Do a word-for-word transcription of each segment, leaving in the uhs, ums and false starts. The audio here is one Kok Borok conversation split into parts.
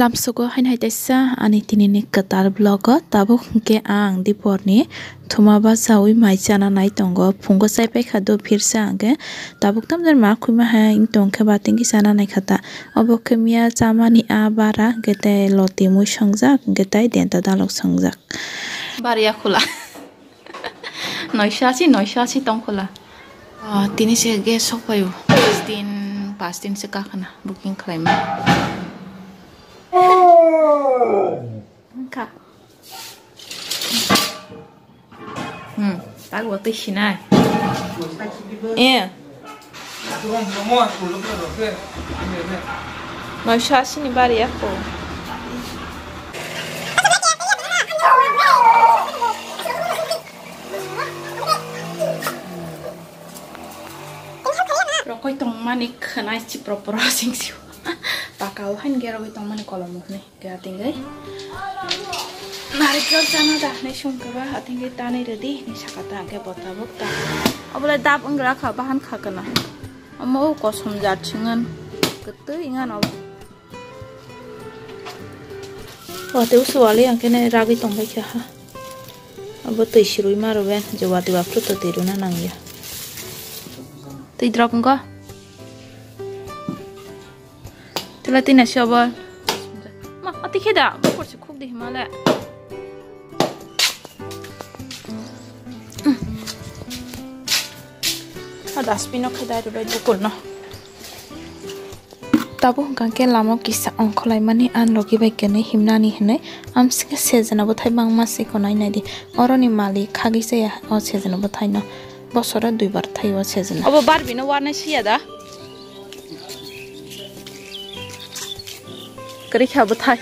Lamsogo haino hai teisa ani tinini kwtal vlog o tabuk hwnkhe ang diporni thuma bachaui mai chana nai tongo. Phungo chai paikha do phirsa hwnkhe tabuk tamjani ma khwima hai wng tongkhe batingki chana naikha ta. Obo khe miya chamani a bara hwnkhe tei loti mui songjak hwnkhe tei denta dalok songjak. Bariya khula. Noisa si, noisa si tongkhola. Ah, tini se gas sok payo. Pas din, pas din se kakhana booking khlaima. Wngkha. Hmm, tak watwi sinai. Eh. Noisa sini bari ako. Rokoi tongmani khwnai chipro pro sing siu. Pakao hain ge rokoi tongmani kolom hwnwi. Khe atingwi narikol chana da hinwi songkhe ba atingwi tanwi rwdi hinwi saka ta hwnkhe bo tabuk ta. Obolai dap wnggra kha bahan kha kana. Omo o kosom jat singan kwtwi ingan obo. Watwi usu wali angkhe nai ragwi tongbai kha ha. Abo twi sirwi ma rwben je watwi waphru to twi rwna nangya. Twi drop wngkha. Tila tina si obo. Ma, ati khe da, bokor se khuk di hima le. A dustbin o khe dai rwbai bokor no. Tabuk hwnkha khe lama kisa ongkhorlaimani, ang logi bai kwnwi himnani hinwi. Amsike sejana bwthai bangma se konai naidi. Oroni malik khagwi chaya o sejana bwthai no. Bosoro duibar thai o sejana. Obo Barbie no warnai siya da? Kwrwi kha bwthai.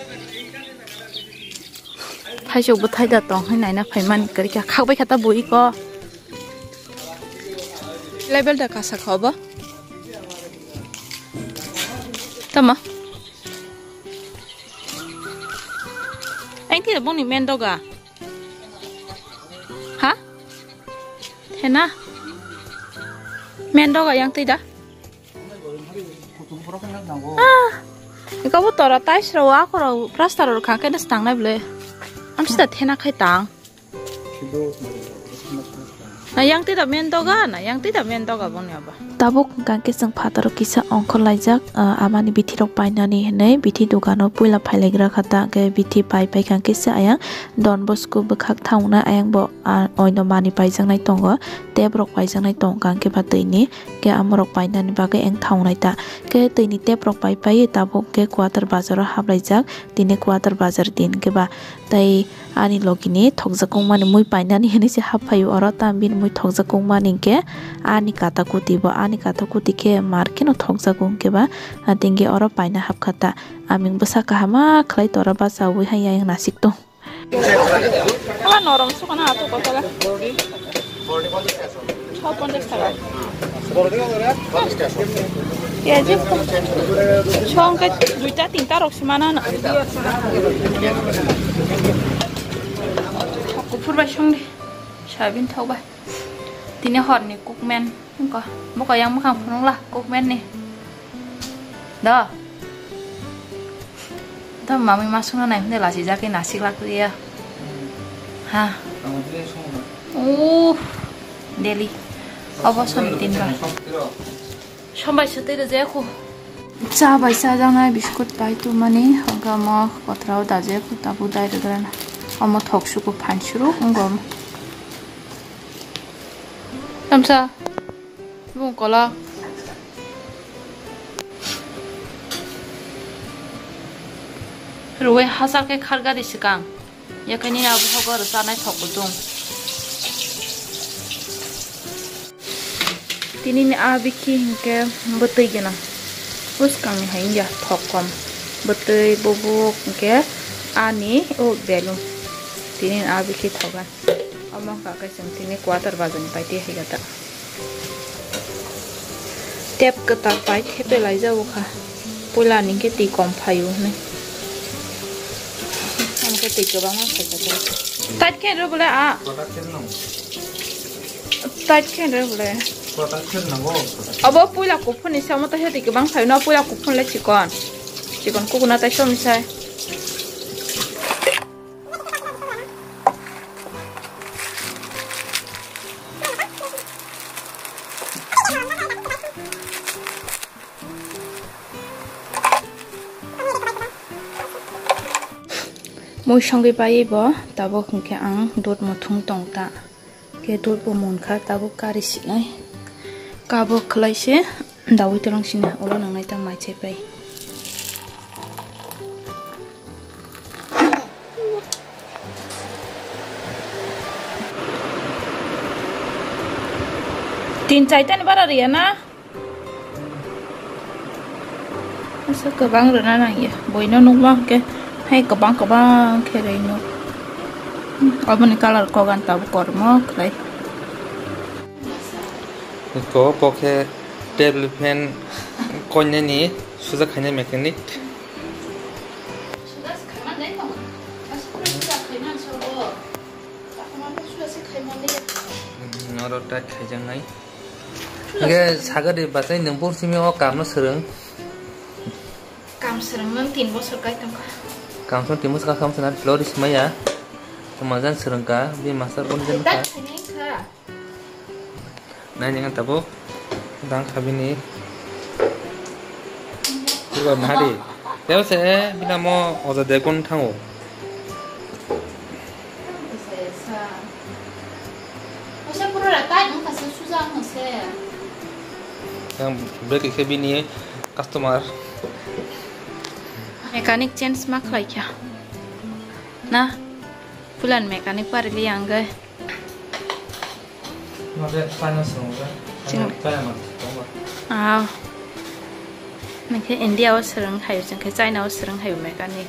Thaisok bwthai da tong hai naina phaimani kwrwi kha. Khakbai kha ta bui ko. Level da kasa kha obo. Tama. Ang tira bongni men doga. Ha? Hena? Men doga yang twi da? Ah, ikabu tora tais rao, ako rao, plaster rao kha khe da stang nai ble. Am sida thena khai tang. Na yang twi da men doga, na yang twi da men doga boni aba. Tabuk hwnkha khe chwng phataro kisa ongkhor laijak, ah, amani bithi rok painani hinwi bithi dogano puila phailagra kha ta, hwnkhe bithi pai pai kha kisa ayang Don Bosco bwkhak thaungnai ayang bo, ah, oino manwi paijaknai tongo, tap rok paijaknai tong kha hwnkhe ba twini, hwnkhe amorok painani bagwi ayang thaungnai ta. Hwnkhe twini tap rok pai pai tabuk hwnkhe Quarter Bazar o haplaijak, tini Quarter Bazar din hwnkhe ba tei ani logini thokjakung mani mui painani hinwi se hap phaio oro, ta bini mui thokjakung mani hwnkhe ani kata kuti bo, ani kata kuti khe mar kheno thokjago hwnkhe ba, ah, tingke oro paina hap kha ta. Aming bwsa kahama khlai tora bachaui hai ayang nasik tong. Aba norom sukana ato kotole. Sho ponchash taka. Keji song ke duita tinta rok se mana na. Kuphur bai song di. Sabin thok bai. Tini horni cookman. Ko, bo ko yang mwkhang phunukla, cookman ni. Do. Do, mami ma sungna nai hwnde lachijak khe nasik lak ya. Ha. Uh, daily. Obo soni tin ba. Sombai se tei rwjak kho. Cha bai chajaknai biskut pai tumani, hwnkhe omo kotrao dajak kho, tabuk dai rwgrana. Omo thok suku phan suru wngkha omo. Tamsa. Bung kola. Ruwai hachal khe khargari swkang. Yakhai nini abo hogo rwchanai thok kutung. Tinini a bikhi hinkhe bwtwi gwnang. Bwskangni hai wngya thok kom. Bwtwi bubuk hinkhe ani o belung. Tinini a bikhi thogan. Omo wngkha khe chwng tini quarter bazar ni paite hai gata. Tap kwtal pai thepe lai jabo kha. Puila ni khe twi kom phaio hwnwi. Omo khe twi kwbangma phaikha tei. Tight khe rw bole a. Tight khe rw bole. Obo puila kuphur ni se omo tei twi kwbang phaio, no puila kuphur le chikon. Chikon kukuna tai somni sai. Mui songwi paiwi bo tabuk hwnkhe ang dud muthung tong ta. Khe dud bo munkha tabuk kari sinai. Kabuk khwlai se dawi tolong sina ulo nangnai ta mai chai pai. Tin chaita ni bara riya na? Asa kwbang rwna nangya. Boino nukma hwnkhe hai kwbang kwbang khe rwino. Oboni colour kogan tabuk kormo khlai. Ko pokhe table fan koinani suja khainai mechanic. Noro ta khaijaknai. Hingke sagadi bachai nwng pur simi o kamno swrwng. Kam swrwng nang tin bosor kai tongkha. Kam swrwng tin bosor kam swrwng na lori simaya. Tongmajang swrwngkha, bi master boni jan kha. Nai ningan tabuk. Dang kha bini. Ibar nahari. Teo se bina mo oja dekon thango. Yang bek khe bini customer. Mechanic change ma khlai kha. Na? Pulan mechanic pari li ang ge. Made finance rong ge. Ching- Kaya ma. Ah. Nang khe India o swrwng khayo, chwng khe China o swrwng khayo mechanic.